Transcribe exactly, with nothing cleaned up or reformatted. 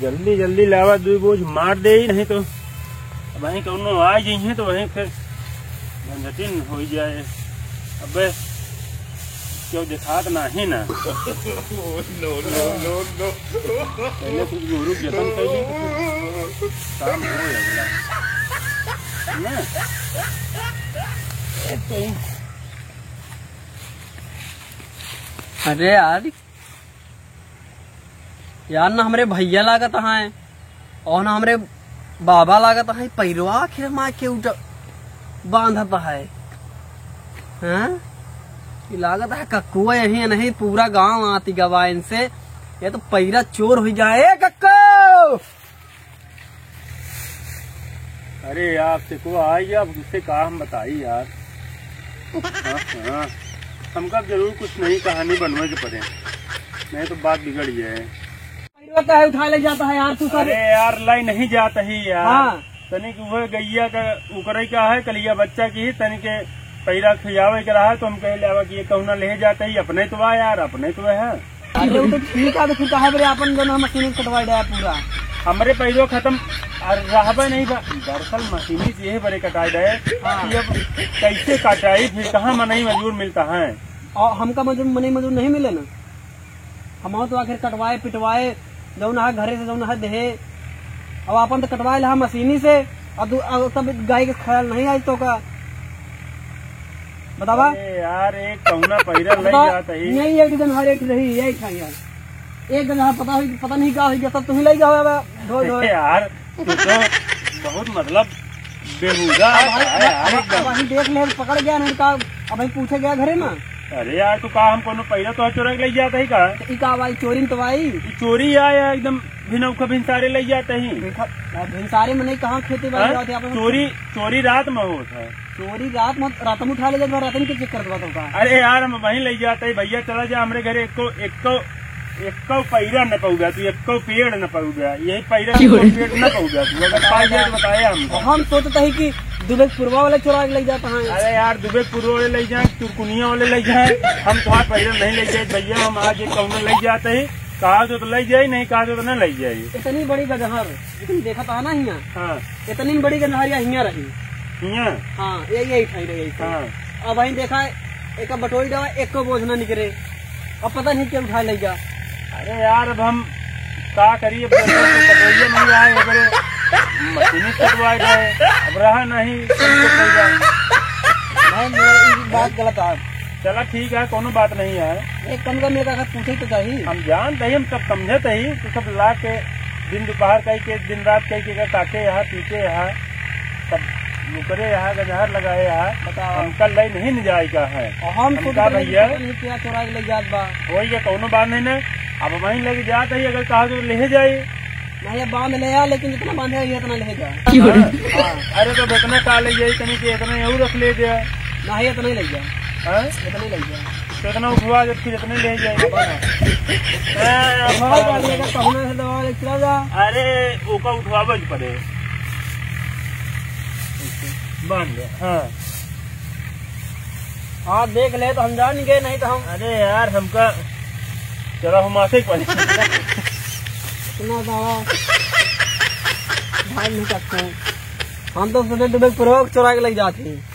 जल्दी जल्दी लावा, दुई बोझ मार देई, नहीं तो वहीं कौनो आ जइहें तो वहीं फिर झंझटिन होइ जाए। अबे क्यों देखात नाही ना। No, no, no, no। पहले कुछ गोरू के जतन कइली तो फिर काम हो जाएगा ना। अरे यार, यार, ना हमरे भइया लागत हैं और ना हमरे बाबा लागत हैं। पैरवा आखिर मा के उठ बांधत है, हाँ? ई लागत है कक्कुआ यही नहीं, पूरा गांव आती गवा इनसे। ये तो पैरा चोर होइ गया। ए कक्कू! अरे यार, सिकवा आई, अब उससे का हम बताई यार। हाँ, हाँ। हमका जरूर कुछ नई कहानी बनवे के पड़े, नहीं तो बात बिगड़ जाए। पैरवा काहे उठा ले जाता है यार तू सब? अरे यार, लाई नहीं जात ही यार। हाँ। तनिक उहे गइया का उकरे का है, कलिया बच्चा की ही, तनिक पैरा खियावे के रहा, तो हम कहे लेवा कि ये कहूँ ना ले जाते ही, अपने तो बा यार, अपने तो है। अरे वो तो ठीक है, तो फिर कहा बरे अपन दोनों मशीन कटवा दे पूरा। हमरे पैरो खत्म, और रहबे नहीं बा। दरअसल मशीनी से यही बरे कटाए दे हाँ। कि अब कैसे कटाई, फिर कहाँ मनई मजदूर मिलता है? और हमका मजदूर, मनई मजदूर नहीं मिले ना। हम तो आखिर कटवाए पिटवाए, जौन है घरे से जौन है देहे। अब आपन तो कटवाए लहा मशीनी से, और दू-, और तब गाय के ख्याल नहीं आई तो का बतावा? अरे यार, एक कौना पैरा लग बता, जाता ही। यही एक जन हर एक रही, यही था यार। एक जन हर पता हुई, पता नहीं का हुई, सब तुम ही लग जाओ अब, ढोल ढोल। यार, तू तो बहुत मतलब बेहुदा अब भाई, है यार, अब, एकदम। अब भाई देख ले, पकड़ गया नहीं का, अब भाई पूछे गया घरे में। अरे यार, तू का हम कोनो पैरा तो चोरा के ले जाता ही का? तो ई का भाई, चोरी न तो भाई। ई चोरी आया एकदम भिनौखा भिनसारे ले जाता ही। देखा, अब भिनसारे में नहीं, कहाँ खेती बाड़ी हाँ? जाते आप लोग? चोरी, चोरी रात में होत है। चोरी रात में, रात में उठा ले जात बा, रात में के चेक करत बा तो का? अरे यार, हम वहीं ले जाते ही, भैया चला जा हमरे घरे, एको, एको, एको पैरा न पउबा तू, एको पेड़ न पउबा, यही पैरा की एको पेड़ न पउबा तू, अगर पाई जाए तो बताए हमको। हम सोचत ही कि दुबे पुरवा वाले चोरा के ले जाता है। अरे यार, दुबे पुरवा वाले ले जाए, तुरकुनिया वाले ले जाए, हम तुम्हारा पैरा नहीं ले जाए भैया, हम आज ये कहूँ ले जाते ही, कहा तो, तो ले जाए, नहीं कहा तो, तो न ले जाए। इतनी बड़ी गजहर। लेकिन देखा था ना हियाँ। हाँ। इतनी बड़ी गंधारिया हियाँ रही। हियाँ? हाँ, ये, यही ठाई रही, यही ठाई। हाँ। अब वहीं देखा, एक बटोरी डवा, एक को बोझ ना निकले। अब पता नहीं क्या उठा ले गया। अरे यार, अब हम का करिए, अब जब तक कटोरिया नहीं आए, ये बड़े मशीनी कटवाए गए, अब रहा नहीं, तुमको कोई बात। नहीं, मेरा ये बात गलत है। चला ठीक है, कोनो बात नहीं है। एक कम का मेरे का पूछे तो चाहिए। हम जानत ही, हम सब समझत ही, तू सब ला के दिन दोपहर कई के, दिन रात कई के, काटे यहाँ, पीटे यहाँ, सब नुकरे यहाँ, गजहर लगाए यहाँ। बताओ। हमका लई नहीं न जाए का है। और हम हम खुद का पता नहीं भैया? पता नहीं क्या चोरा के ले जात बा। होई के कौनो बात नहीं ना, अब वहीं लेके जात ही, अगर कहा तो ले जाए। नहीं, अब बांध ले आ, लेकिन जितना बांधे है, इतना ले जा। की हो रही? हाँ, हाँ। अरे, तो इतना का ले जाई, तनी के इतना ही और रख ले दे। नहीं, इतना ही ले जा। हाँ? इतना ही ले जा। तो इतना उठवा, जब फिर इतने ले जाए। हाँ, हाँ, हाँ। हाँ, गाड़ी अगर कहूँ ना से दवा ले चला जा। अरे, ओका उठवावे के पड़े। बांध ले, हाँ। हाँ, देख ले, तो हम जान गए, नहीं तो हम अरे यार, हमका चला, हम आते ही पड़े। इतना दावा भाई नहीं सकते। हम तो सोचे दुबे पुरवा चोरा के लग जाते हैं।